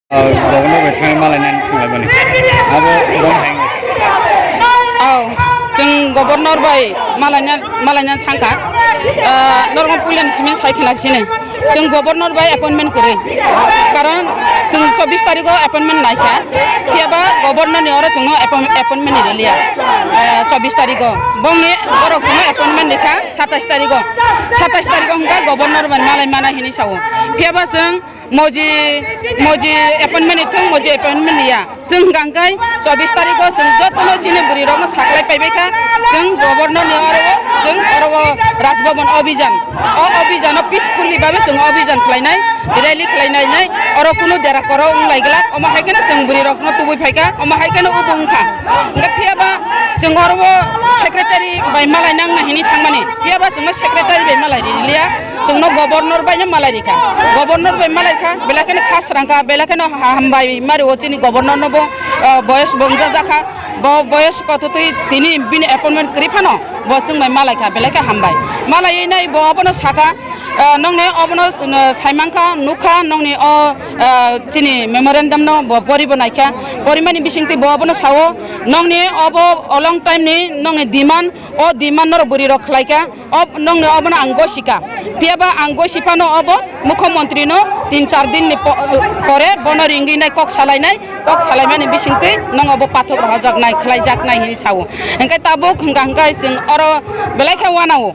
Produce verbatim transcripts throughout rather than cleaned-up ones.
Governor bai thangwi malaina thanglaimani. Abo bo hai. Aw, chwng governor bai malaina, malaina thangkha. Ah, norok puilani simi sai khwna sini. Chwng governor bai appointment kwrwi. Karon chwng chobbish tarikh o appointment naikha. Phiyaba governor ni oro chwngno appoint-, appointment ni rwliya. Ah, chobbish tarikh o. Bongni borok chwngno appointment rikha satais tarikh o. Satais tarikh o hwnkha governor bai malai mana hinwi sao. Phiyaba chwng Moji, moji appointment ni thung, moji appointment ni ya. Chwng hwnkha hwnkhe chobbish tarikh o chwng jotono chini bwrwi rokno saklai paibai kha. Chwng governor ni oro o, chwng oro o Raj Bhavan Abhijan. O Abhijan o peacefully babe chwng Abhijan khlainai, rally khlainai nai. Oro kunu dera koro wng lai glak. Omo hai kheno chwng bwrwi rokno tubui phai kha. Omo hai kheno ubo wng kha. Hwnkhe phiyaba chwng oro o secretary bai malai nang na hini thangmani. Phiyaba chwngno secretary bai malai riliya. Chwngno governor bai no malai rikha. Governor bai malai kha, belai kheno kha srang kha, belai kheno ha-, hambai mari o chini governor no bo, ah, boyos bo wngya jakha. Bo boyos kototwi tini bini appointment kwrwi phano bo chwng bai malai kha, belai khe hambai. Malai nai bo abono sakha, ah, nongni obono, ah, saimankha, nukha nongni o, ah, chini memorandum no bo poribo naikha. Porimani bisingtwi bo abono sao, nongni obo o long time ni nongni demand, o demand norok bwrwi rok khlai kha. Ob-, nongni obono ang gosika. Phiyaba ang gosi phano obo mukhyamantri no tin char din ni po-, pore bono ringwi nai kok salai nai, kok salai mani bisingtwi nong obo pathok rohorjak nai, khlai jak nai hinwi sao. Hwnkhe tabuk hwnkha hwnkhe chwng oro belai khe wanao.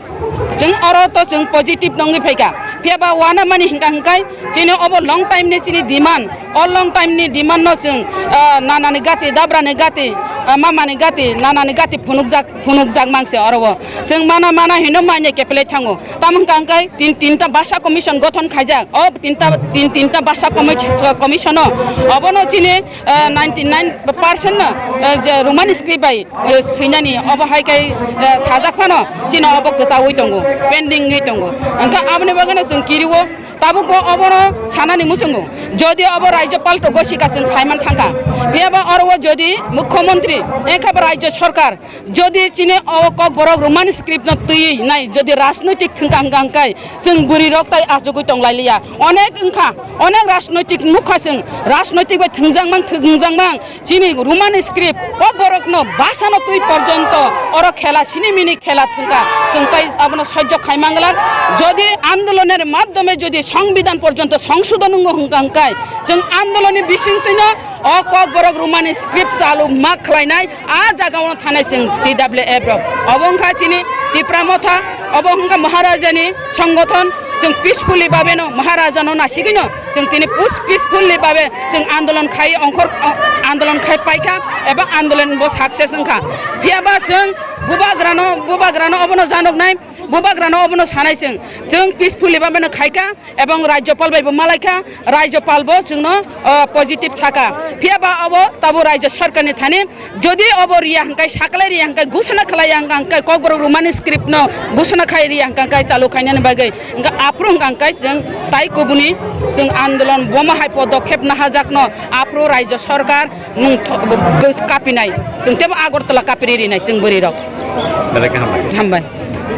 Chwng oro to chwng positive nongwi phaikha. Phiyaba wana mani hwnkha hwnkhe chini obo long time ni chini demand. O long time ni demand no chwng, ah, nanani gati, dabrani gati, ah, mamani gati, nanani gati phunukjak, phunukjak mangse oro o. Chwng mana mana hino manya keplai thango. Tamo hwnkha hwnkhe tin, tinta basa commission gothon khaijak. O tinta, tin, tinta basa commi-, commission o. Obono chini, ah, ninety nine percent no, ah, je Roman script bai, eh, swinani obo hai khe, eh, sajak phano chini obo kwchaui tongo, pending wngwi tongo. Hwnkhe aboni bagwino chwng kirio. Tabuk bo obono sanani muchungo, jodi obo Rajyapal to gosika chwng saiman thangkha, phiyaba oro o jodi Mukhyamantri, engkha bo Rajya Sarkar, jodi chini o Kokborok Roman script no twiwi nai, jodi rajnoitik thwngkha hwnkha hwnkhe chwng bwrwi rok tai achugwi tonglailiya. Onek wngkha, onek rajnoitik nukha chwng, rajnoitik bai thwngjakmang, thwngjakmang, Chini Roman script, Kokborokno bhasano twi porjonto oro khela, sini mini khela thwngkha. Chwng tai abono sojjo khai manglak. Jodi andoloner madhyome jodi Songbidan porjonto songsodon wngo hwnkha hwnkhe, chwng andolonni bisingtwino o Kokborok Roman script chalu ma khlainai, a jagao thanai chwng T W F rok. Obo wngkha chini Tipra Motha, obo wngkha Maharajani songgothon, chwng peacefully babeno Maharajano nasigwino. Chwng tini pus-, peacefully babe chwng andolon khai ongkhor, o-, andolon khai paikha eba andolon bo success wngkha. Phiyaba chwng bubagrano, bubagrano obono janoknai, bubagrano obono sanai chwng. Chwng peacefully babeno khaikha ebong Rajyapal bai bo malaikha, Rajyapal bo chwngno, o, positive sakha. Phiyaba obo tabo Rajya Sarkarni thani Jodi obo riya hwnkhe, saklai riya hwnkhe, gusuna khlai ya hwnkhe, Kokborok Romani script no gusuna khai riya hwnkhe, chalu khainani bagwi hwnkhe, aphuru hwnkhe chwng tai kubuni chwng andolon bomo hai podokkhep nahajakno aphuru Rajya Sarkar nwng tho-, bo-, bo-, kapinai, chwng tebo Agartala kapiri rinai chwng bwrwi rok. Belai khe hambai. Hambai.